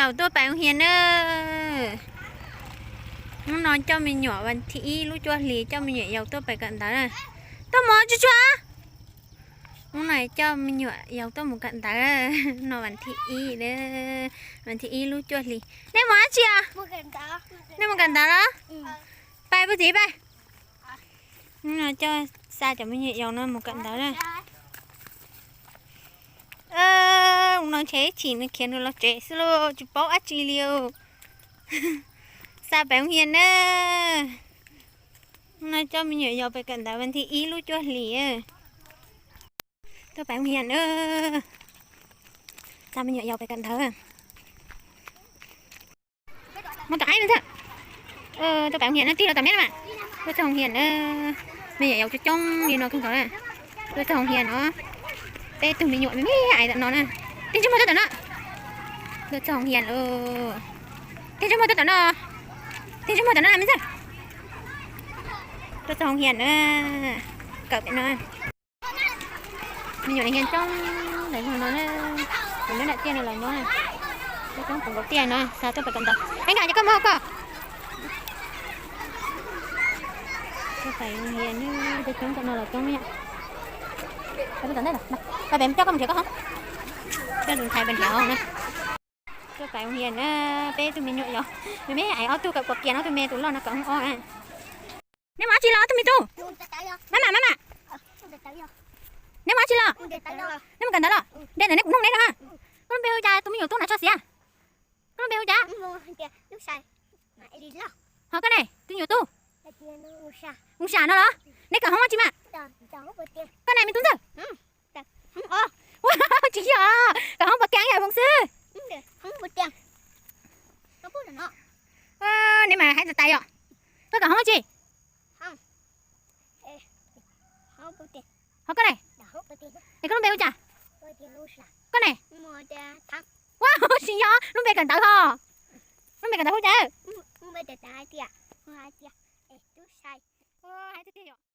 Yaus tuaj pais ua hias na. Hnub no coj me nyuam vas thib ib lub cuaj hlis coj me nyuam yaus tuaj pais kawm ntawv na. Tuaj mus tsuag tsuag. Hnub no coj me nyuam yaus tuaj mus kawm ntawv. No vas thib ib, vas thib ib lub cuaj hlis. Nej mus dab tsi os? Nej mus kawm ntawv los? Pais puag tid pais. Hnub no coj xa cov me nyuam yaus no mus kawm ntawv na. Hnub no ntshe ib chim nws khiav nws los tsev xwb lauj, tsis paub dab tsi li. Xa pais ua hias na. Hnub no coj me nyuam yaus pais kawm ntawv vas thib ib lub cuaj hlis. Tuaj pais ua hias na. Xa me nyuam yaus pais kawm ntawv. Muab tom aib me ntxawg. Tuaj pais ua hias na, tig los tom meb na mas. Tuaj txog ua hias na. Me nyuam yaus coob coob li no kawg nkaus na. Tuaj txog ua hias no. Peb tug me nyuam me me ais tom no na. Tej ntsej muag tuaj tom no. Tuaj txog ua hias lauj. Tej ntsej muag tuaj tom no. Tej ntsej muag tom no me ntxawg. Tuaj txog ua hias na. Kawm pem no. Me nyuam lawv hias coob ntawm no na. Kuv nyob nram tiaj no los nyob na. Coob coob nkaus tiaj no, xa tuaj pais kawm ntawv. Ib nkag ces koj mus koj. Tuaj pais ua hias, coob coob tom no los coob yom. Pais pem coj koj mus nrhiav koj hoob. Coj tus ntxhais pais nrhiav hoob na. Tuaj pais ua hias na, peb tug me nyuam yaus. Me me ais ob tug kawm pom kiag no, tus me tus loj no kawm hoob ob na. Neb mus dab tsi los ob tug me tub? Mab mam, mab mam. Neb mus dab tsi los? Neb mus kawm ntawv los? Npe ntawm neb kuv nug neb no. Koj lub npe hu cas tus me nyuam tub na tso xiav? Koj lub npe hu cas? Ho koj ne, tus me nyuam tub? Mus sam no los? Neb kawm hoob dab tsi mas? Koj ne me tub ntxawg? Ua tsis yog, kawm hoob pov kev yam hoob xwb. Neb mas hais tas tas yom. Koj kawm hoob dab tsi? Ho koj ne? Es koj lub npe hu cas? Koj ne? Ua tsis yog, lub npe kawm ntawv ho. Lub npe kawm ntawv hu cas? Hais tiag tiag yom.